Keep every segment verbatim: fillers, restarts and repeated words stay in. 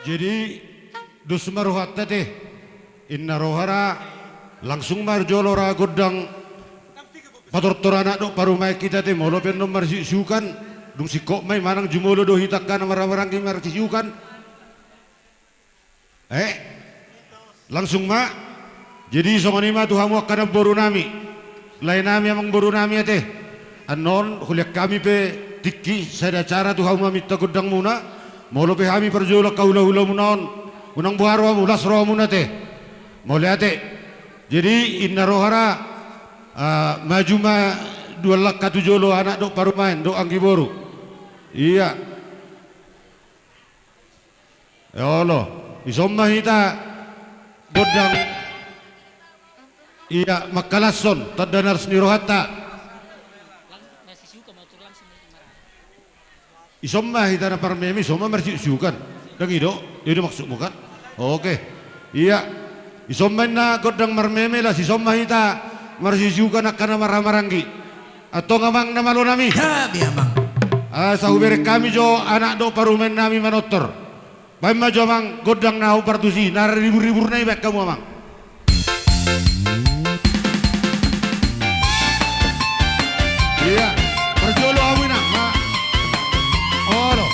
Jadi, dos ma rohanta te. Inna roha ra, langsung ma jolo ra gondang patortor anak dohot parumaen hita te, molo pe annon marsiuksiukan, dung singkop ma i manang jumolo do hita angka na marhahamaranggi marsiuksiukan. Eh, langsung ma. Jadi songon i ma tu hamu angka namboru nami, lae nami, amangboru nami ate. Annon hulean hami pe tingki sada acara tu hamu ma minta gondang muna. Molo pe hami parjolo angka hulahula muna on, unang boha rohamu, las rohamuna te. Mauliate. Jadi inna roha ra, ah, maju ma dua langkah tu jolo anak dohot parumaen dohot anggi boru. Ia. Olo, ison ma hita gondang. Ia, mangkalashon tanda na las ni rohanta. Ison ma hita na marmeme, ison ma marsiuksiukan. Ndang i do? I do maksudmu kan? Oke. Ia. Ison ma inna gondang marmeme, las ison ma hita marsiuksiukan angka na marhahamaranggi. Antong amang na malo nami. Hami amang. Asa hubereng hami jo anak dohot parumaen nami manortor. Baen ma jo amang gondang na hombar tusi, na riburribur na i baen hamu amang. Ia, parjolo hamu inna, ma. Olo.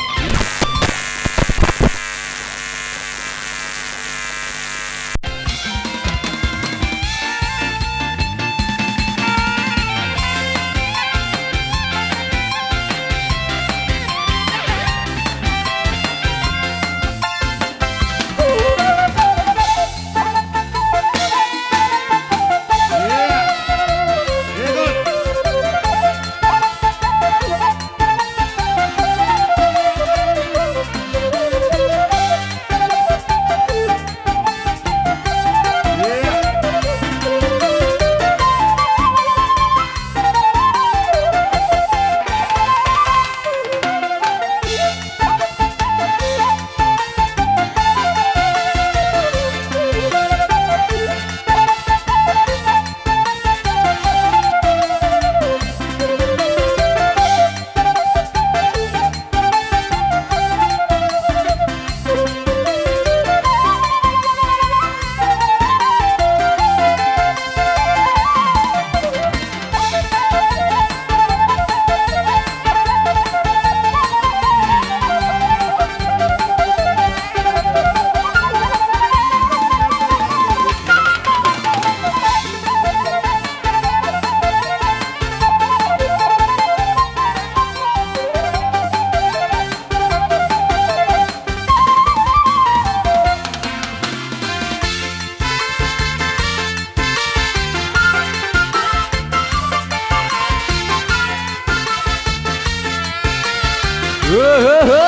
Hehehe,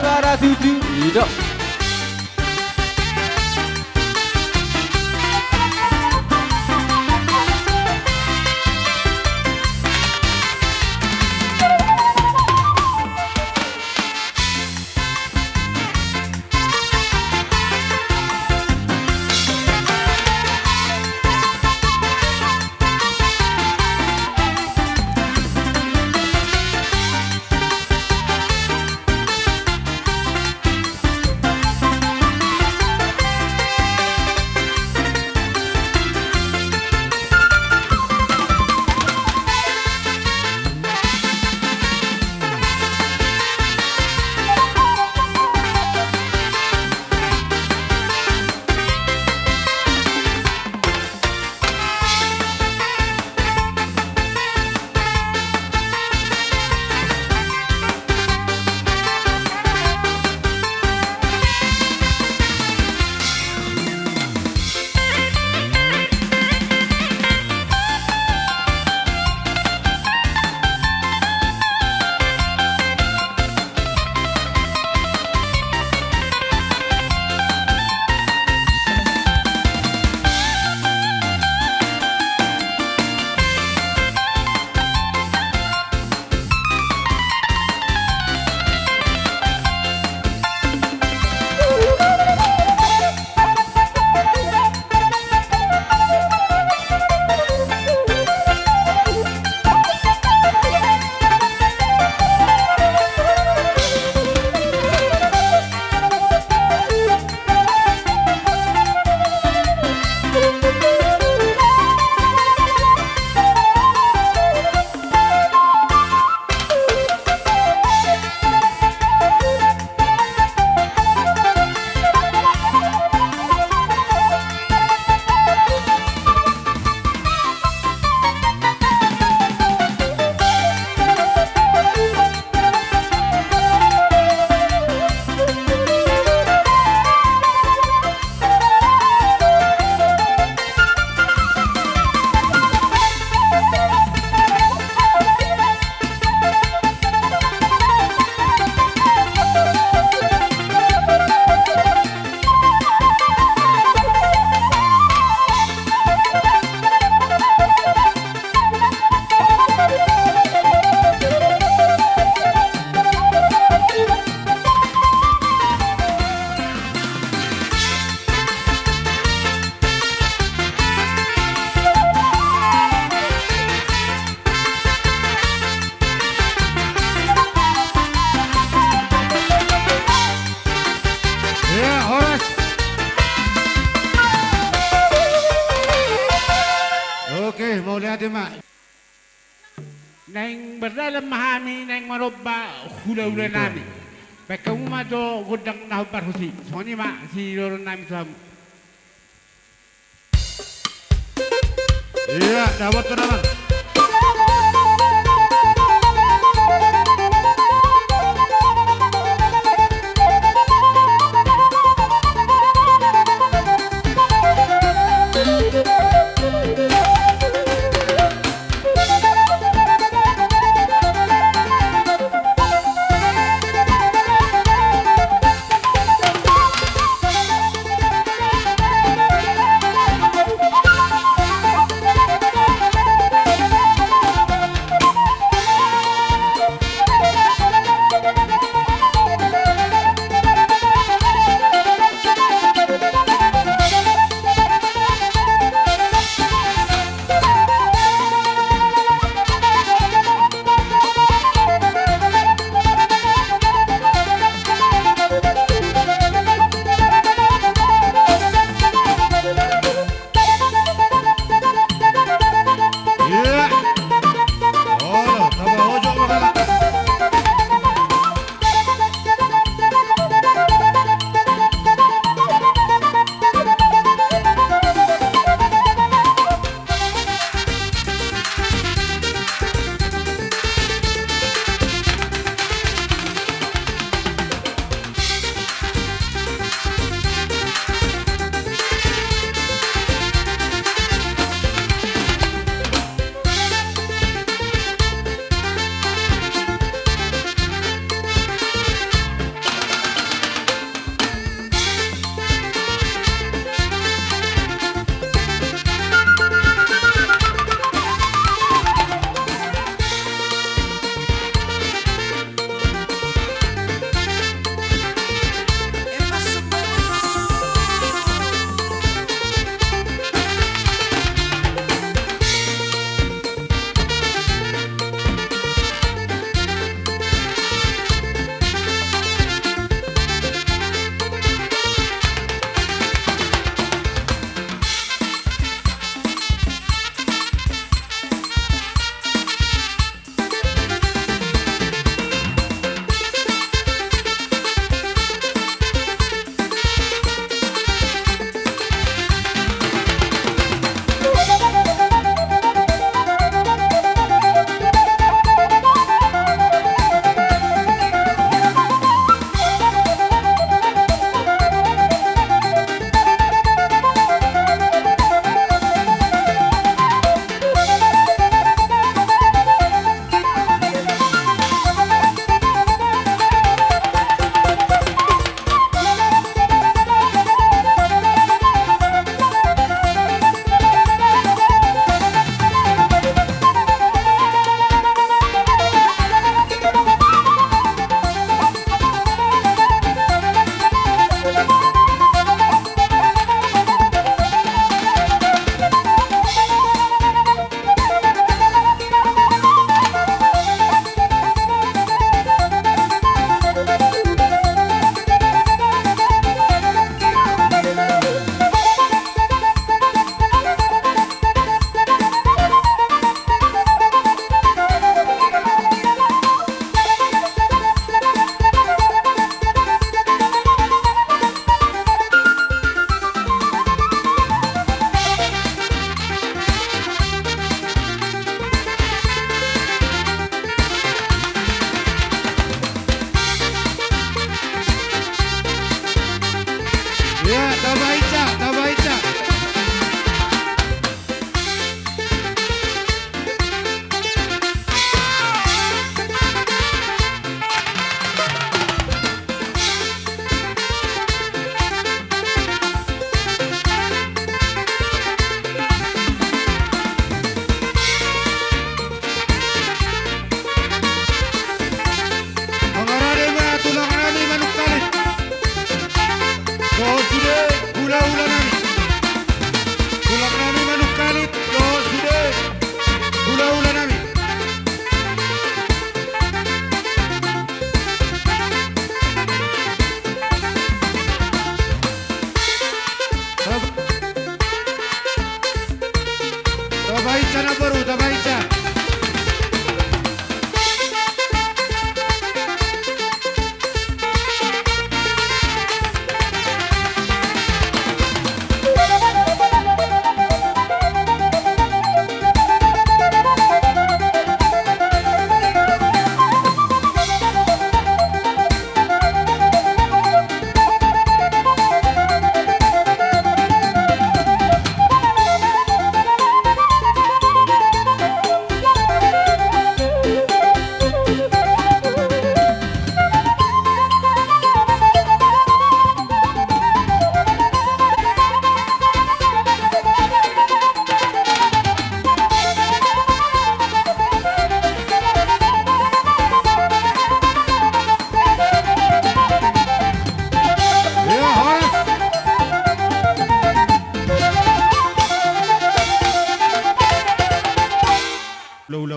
bara tutu. Ido. Mauliate ma. Naeng mardalan ma hami, naeng manomba hulahula nami. Baen hamu ma jo gondang na hombar husi. Songon i ma sidok nami tu hamu. Ia, dapotan amang.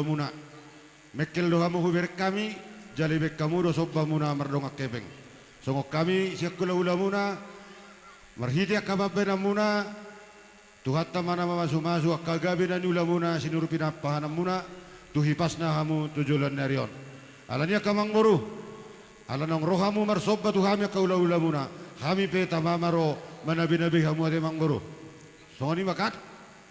Muna. Mengkel do hamu hubereng hami, jala ibereng hamu do somba muna mardongan hepeng. Songon hami sian hula-hula muna, marhite angka pambahenan muna, Tuhanta ma na mamasu-masu angka gabe na niula muna sinurupi na pahanan muna, tu hipasna hamu tu joloan ni ari on. Alani angka amangboru, ala naung ro hamu marsomba tu hami angka hula-hula muna, hami pe tama ma ro manabe-nabe hamu ate amangboru. Songon i ma kan?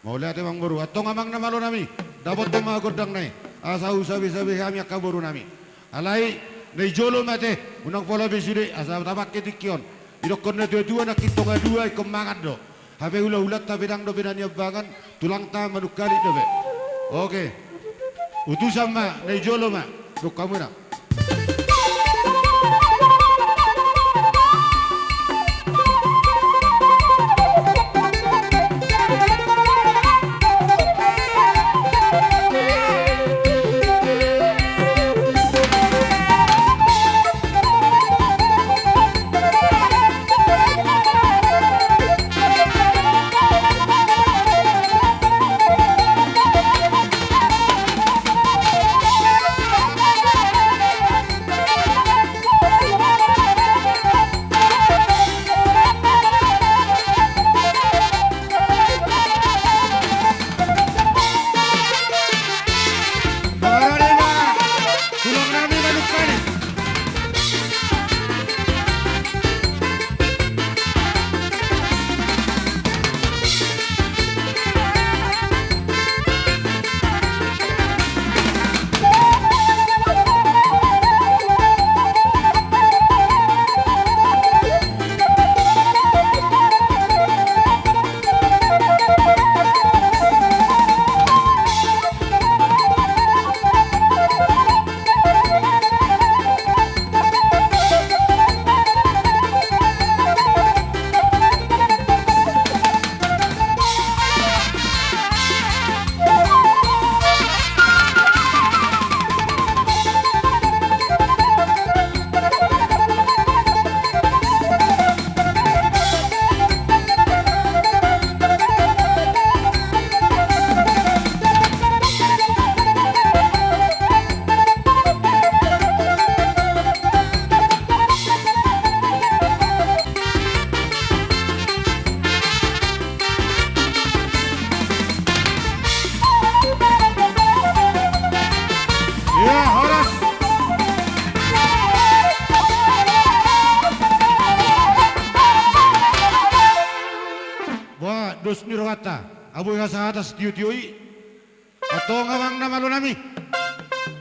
Mauliate amangboru. Antong amang na malo nami, dapothon ma gondang na i, asa husabe-sabe hami angka boru nami. Alai na i jolo ma ate, unang pola be sude, asa tapangke tingki on. Idokkon na tua-tua, nangkin tonga dua ingkon mangan do. Hape hula-hulanta pe ndang dope na niambangan, tulangta Manungkalit dope. Oke. Utusan ma, na i jolo ma. Dung hamu na. Ia, horas. Boha dos ni rohanta, abu hasahatan sitio-tio i. Antong amang na malo nami.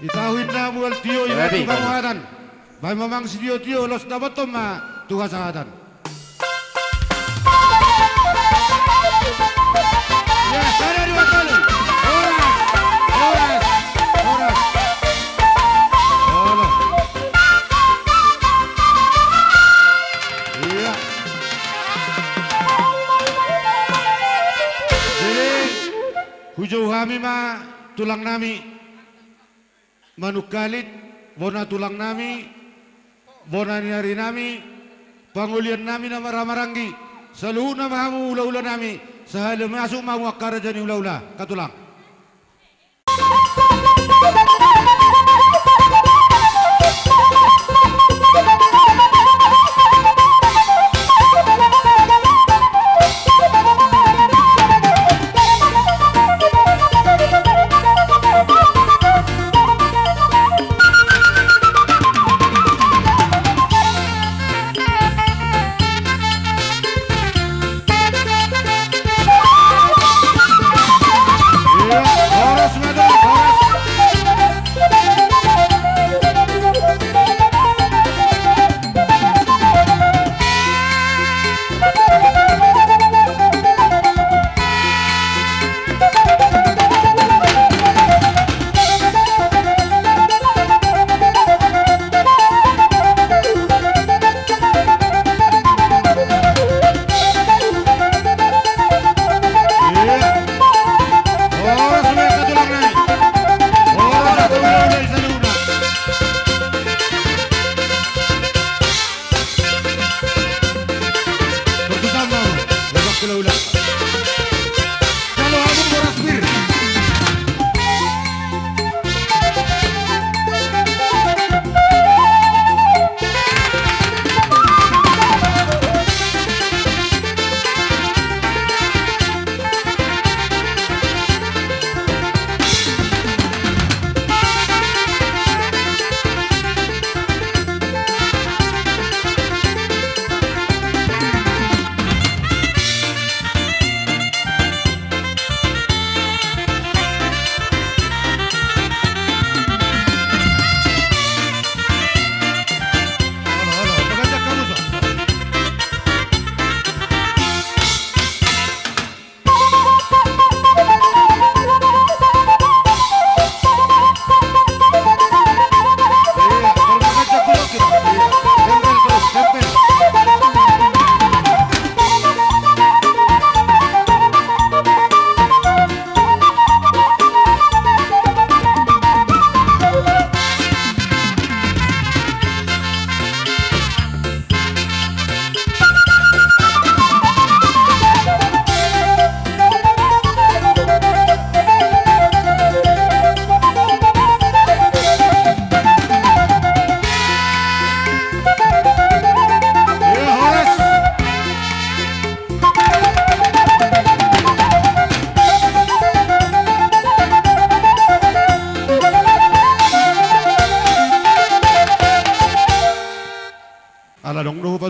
Itahu inna mual tio, ibaen tu pamuhatan. Baen ma amang sitio-tio, laos dapothon ma tu hasahatan. Ia, sada, dua, tolu. Horas, horas, horas. Olo. Ia. Jadi, hujou hami ma tulang nami Manungkalit, bona tulang nami, bona ni ari nami, pangolian nami na marhaha maranggi, saluhutna ma hamu hula-hula nami, sahali masuk ma hamu angka raja ni hula-hula, angka tulang. Hula-hula. Jalo hamu boras pir.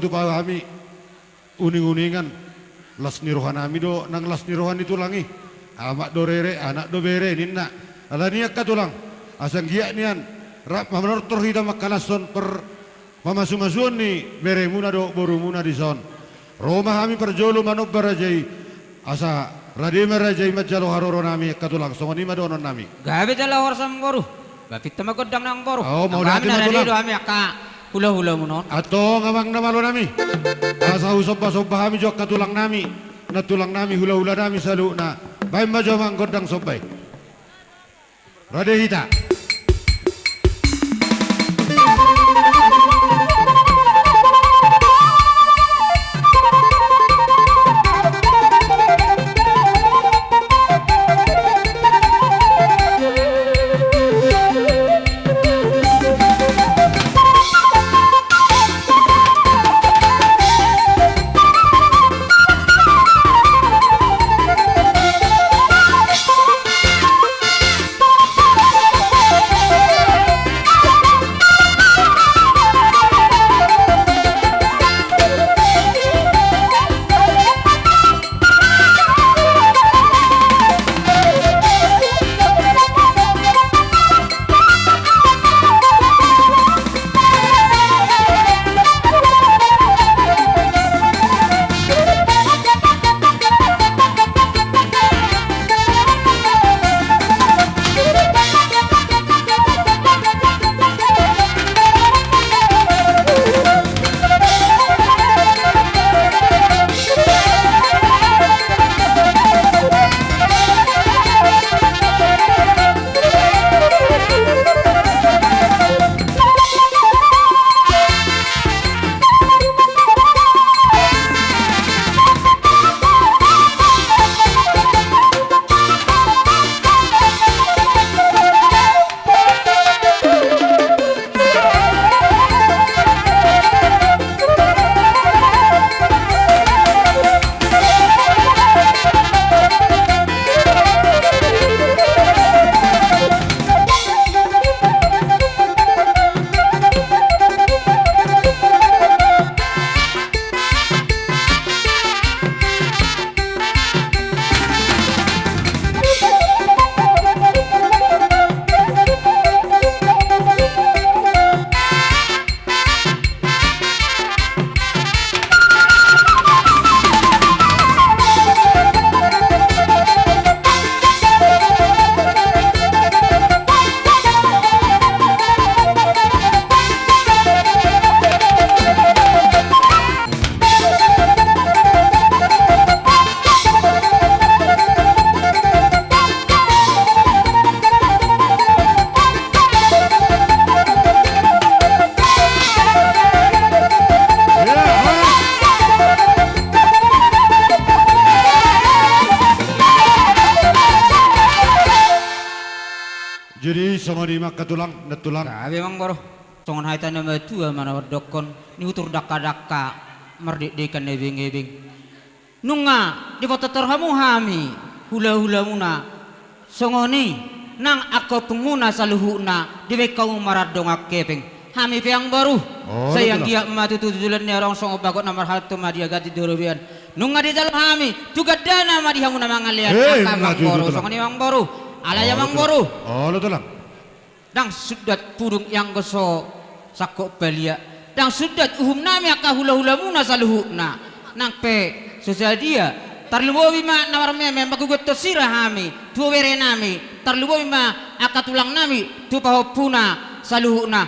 Tupa hami uning-uningan, las ni roha nami do nang las ni roha ni tulang i. Amak do rere, anak do bere ninna. Alani i angka tulang, asa anggiat nian rap ma manortor hita mangkalashon par pamasu-masuon ni beremuna dohot borumuna dison. Ro ma hami parjolo manomba raja i, asa rade ma raja i manjalo haroro nami angka tulang, songon i ma dohonon nami. Gabe jala horas amang boru. Ba pinta ma gondang nami amang boru. Mauliate ma tulang. Rade do hami angka hula-hulamuna on. Antong amang na malo nami, asa husomba-somba hami jo angka tulang nami, nantulang nami, hula-hula nami saluhutna. Baen ma jo amang gondang somba i. Rade hita. Jadi songon i ma angka tulang, nantulang. Gabe amang boru. Songon hata ni na matua ma na mandokkon, ni utur dangka-dangka mardekdekan na ebeng-ebeng. Nunga dipatortor hamu hami hula-hulamuna, songon i nang angka ompungmuna saluhutna, dibaen hamu marandongan hepeng. Hami pe amang boru, sai anggiat ma tutu joloan ni adong songon bagot na marhalto ma di agaan di robean. Nunga dijalo hami tu gandana ma di hamu na mangalean, angka amang boru. Songon i amang boru. Alai amang boru, olo tulang. Ndang sundat pudung ianggo so sangkot balian. Ndang sundat uhum nami angka hula-hulamuna saluhutna. Nang pe so sadia, tarlumobi ma na marmeme manggogothon sira hami tu bere nami, tarlumobi ma angka tulang nami tu pahompuna saluhutna.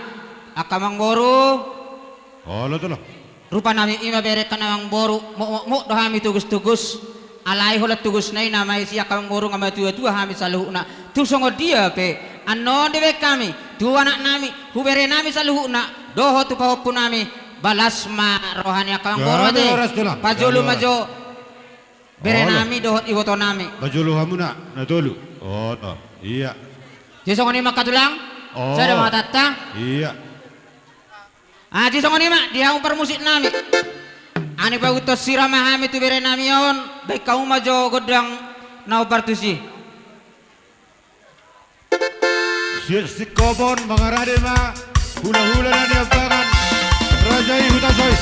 Angka amang boru. Olo tulang. Rupa nami i ma berengkon amang boru, mokmok do hami tugus-tugus. Alai holan tugusna i na maisi angka amang boru, nunga matua-tua hami saluhutna. Tung songon dia pe annon dibaen hami tu anak nami, tu bere nami saluhutna, dohot tu pahompu nami, balas ma roha ni angka amang boru ate. Pajolo ma jo bere nami dohot iboto nami. Pajolo hamuna na tolu. Oto. Ia. Jadi songon i ma angka tulang. Sada ma hatanta. Ia. Jadi songon i ma di hamu parmusik nami. Ani paguthon sira ma hami tu bere nami on, baen hamu ma jo gondang na hombar tusi. Siap singkop on, mangarade ma hula-hula na niambangan raja i Hutasoit.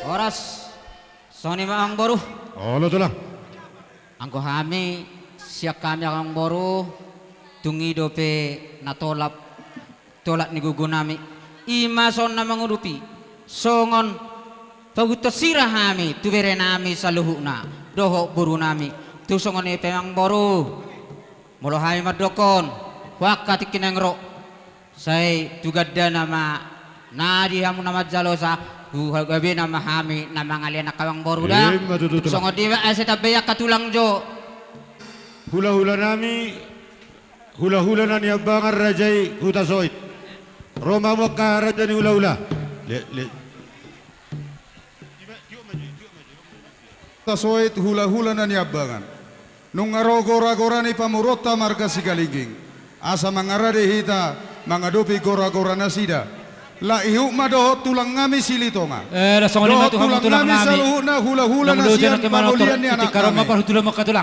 Horas. Songon i ma amangboru. Olo tulang. Anggo hami sian hami amangboru, tung i dope na tolap, tolap ni gogonami. I ma songon na mangudupi songon pahuthon sira hami tu berenami saluhutna dohot borunami. Tung songon i pe amangboru, molo hami mandokkon, tu angka tingki naeng ro, sai tu gandana ma na di hamu na manjalosa, tu gabena ma hami na mangalean angka amangboru da. Ima tutu tulang. Songon dia ma asa tambai angka tulang jo. Hulahulanami, hulahula na niambangan raja i Hutasoit. Ro ma hamu angka raja ni hulahula. Le, le. Hutasoit, hulahula na niambangan. Nunga ro goragora ni pamoruonta marga Sigalingging, asa mangarade hita mangadopi goragora nasida. Laos ihut ma dohot tulangnami Silitonga. Eh, laos songon i ma dohot tu hamu tulangnami, tulangnami saluhutna hulahula na sian pangolian ni anaknami.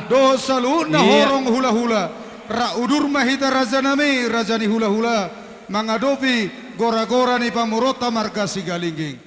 Dohot saluhutna horong hulahula. Rap udur ma hita rajanami, raja ni hulahula, mangadopi goragora ni pamoruonta marga Sigalingging.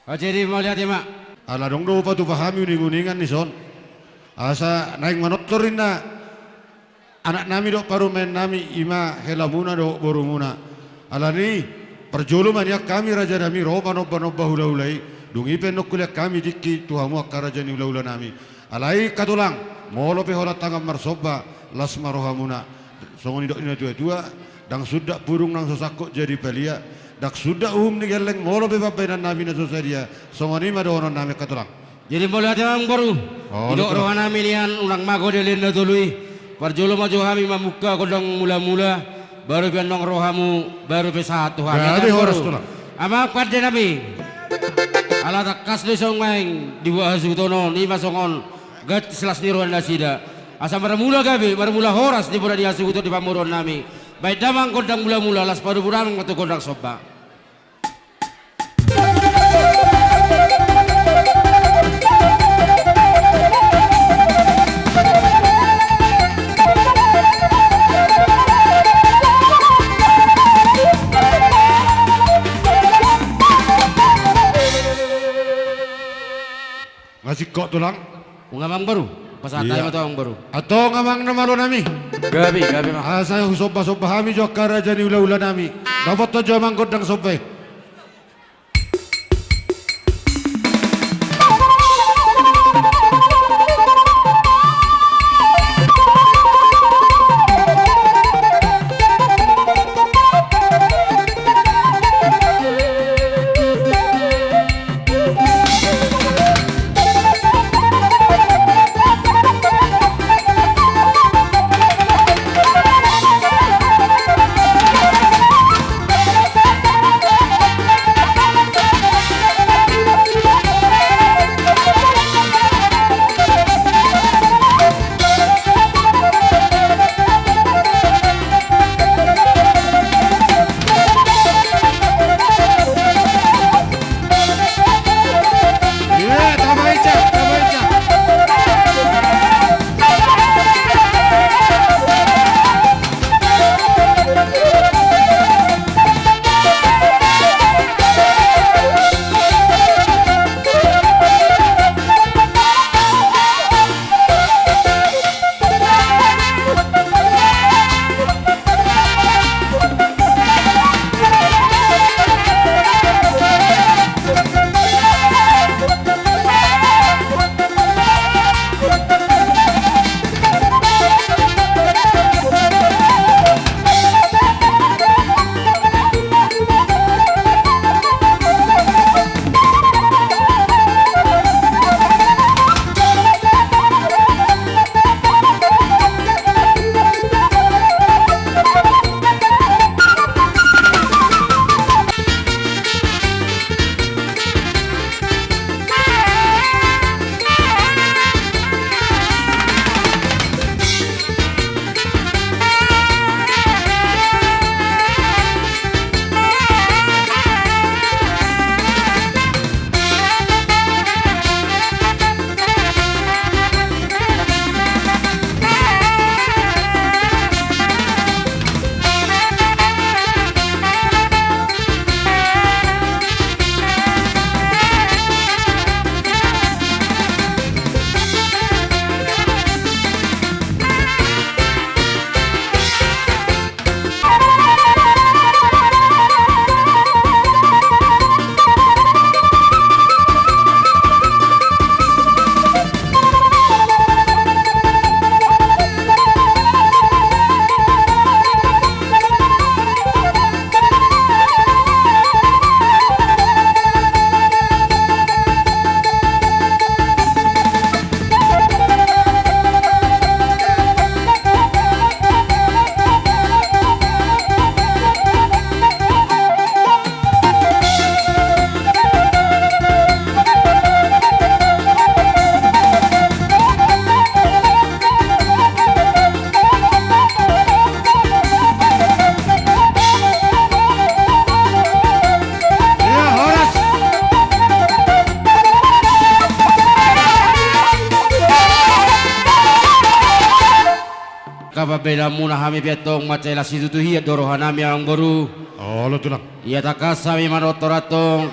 Jadi mauliate ma. Ala adong do hupatupa hami uning-uningan dison. Asa naeng manortor ninna anaknami dohot parumaennami, i ma helamuna dohot borumuna. Alani i, parjolo ma nian hami rajanami ro manomba-nomba hula-hula i. Dung i pe annon hulean hami tingki tu hamu angka raja ni hula-hulanami. Alai angka tulang, molo pe holan tangan marsomba, las ma rohamuna. Songon nidok ni natua-tua, ndang sundat burung na so sangkot jadi palia, ndang sundat uhum ni gelleng molo pe pambahenannami na so sadia. Songon i ma dohononnami angka tulang. Jadi mauliate ma amang boru. Olo, tulang. Didok rohanami nian unang mago di leleng na tolu i. Parjolo ma jo hami mamungka gondang mula-mula, baru pe annon rohamu, baru pe sahat tu hami. Gabe horas, tulang. Amang pandenami. Ala tangkas do i songon naeng dibuat hasuhuton on, i ma songon ganti las ni roha ni nasida. Asa marmula gabe, marmula horas di bona ni hasuhuton di pamoruonnami. Baen damang gondang mula-mula, laos padomu damang ma tu gondang somba. Nga singkop, tulang. Nunga, amang boru. Pasahat hami ma tu amang boru. Antong amang na malonami. Gabe, gabe ma. Asa husomba-somba hami jo angka raja ni hula-hulanami. Dapothon jo amang gondang somba i. Angka pambahenanmuna hami pe antong mansai las situtu hian do rohanami amang boru. Olo tulang. Ia tangkas hami manortor antong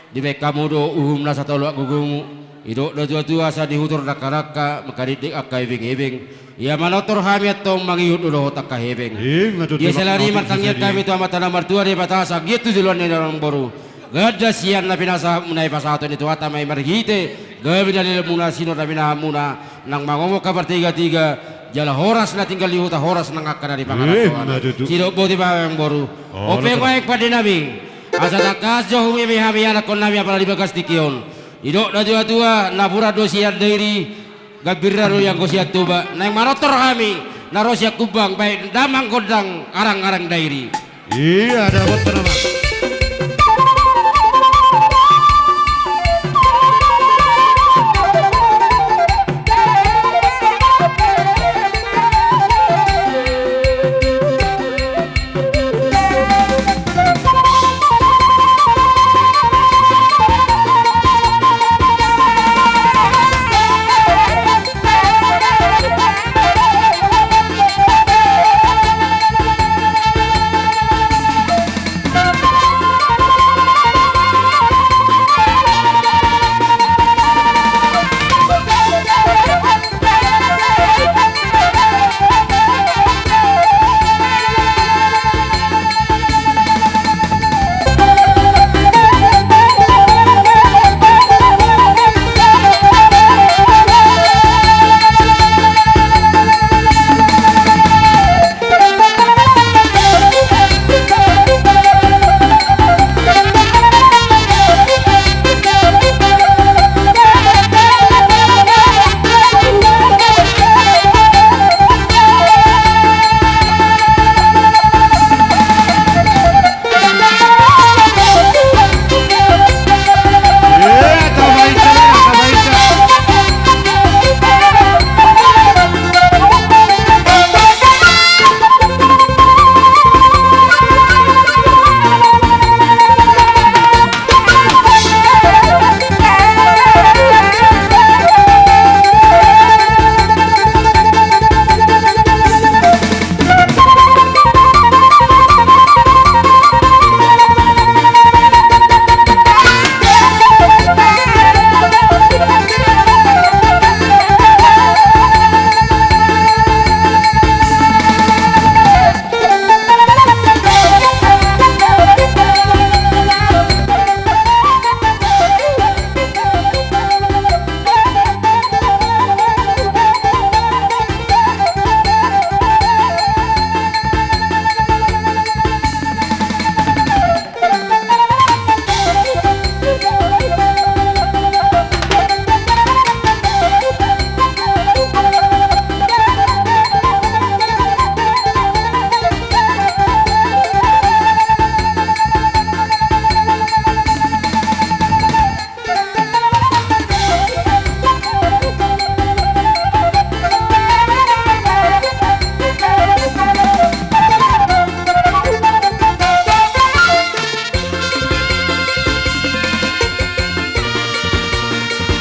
Dibaen hamu do uhum na satolhas gogomu. Didok natuatua asa dihutor dangkadangka, mangkadikdik angka ibengibeng. Ia manortor hami antong mangihut do dohot angka hepeng. Ima tutu. Ia salani martangiang hami tu Amanta na martua Debata asa anggiat tu joloan ni amangboru, ganda sian na pinasahatmuna i pasahaton ni Tuhanta ma i marhite gabe na lelengmuna, sinur na pinahanmuna, nang mangomo angka partigatiga, jala horas na tinggal di huta, horas nang angka na di pangarantoan. Ima tutu. Sidok boti ma amangboru. Olo, ope olo. Nuaeng pande nami. Asa tangkas jo huhut hami anakkon nami apala di bagas tingki on. Didok natuatua, napuran do sian Dairi, gambirna do ianggo sian Tuba. Naeng manortor hami na ro sian Kumbang, baen damang gondang arangarang Dairi. Ia, dapot nama.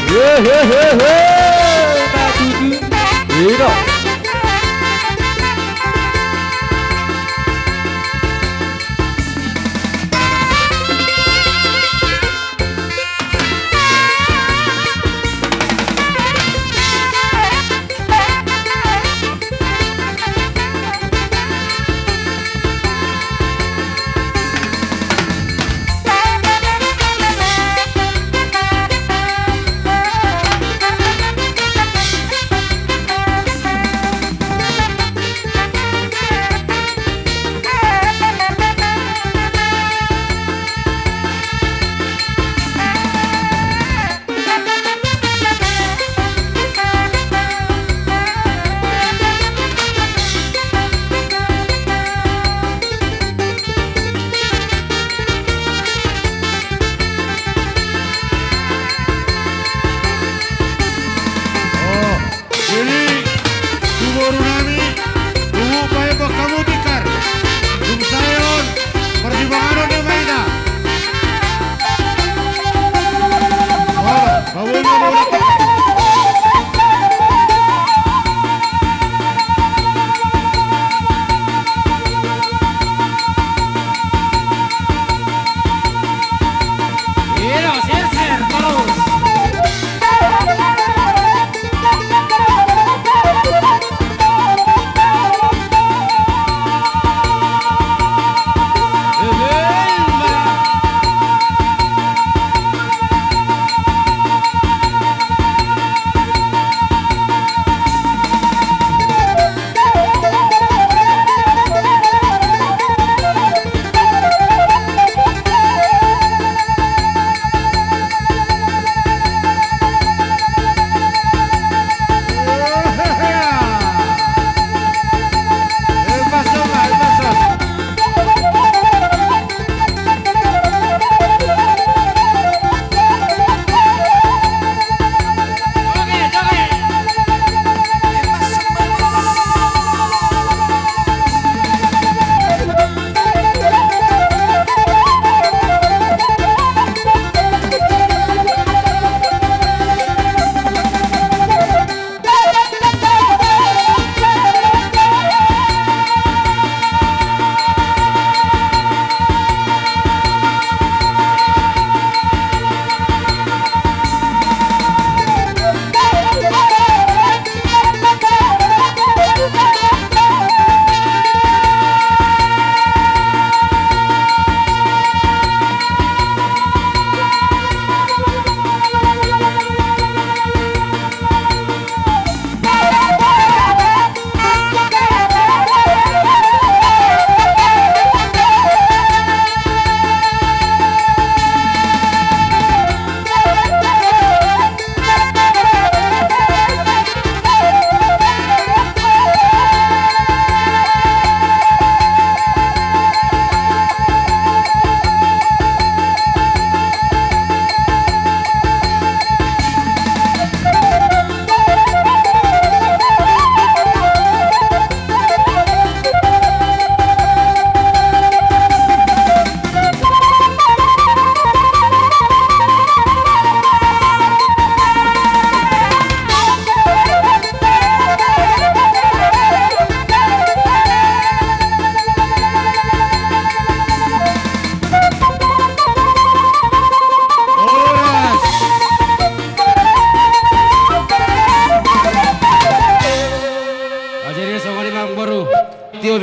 Hehehe. Nah, tutu. Ida.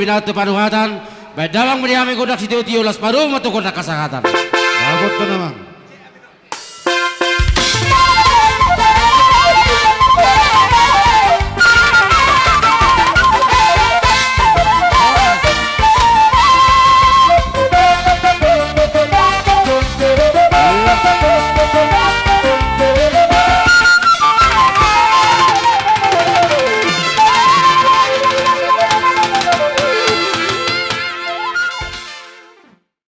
na tu panuhatan, baen damang ma di hami gondang sitio-tio, las parumaen tu gondang hasahatan. Bagot tu namang.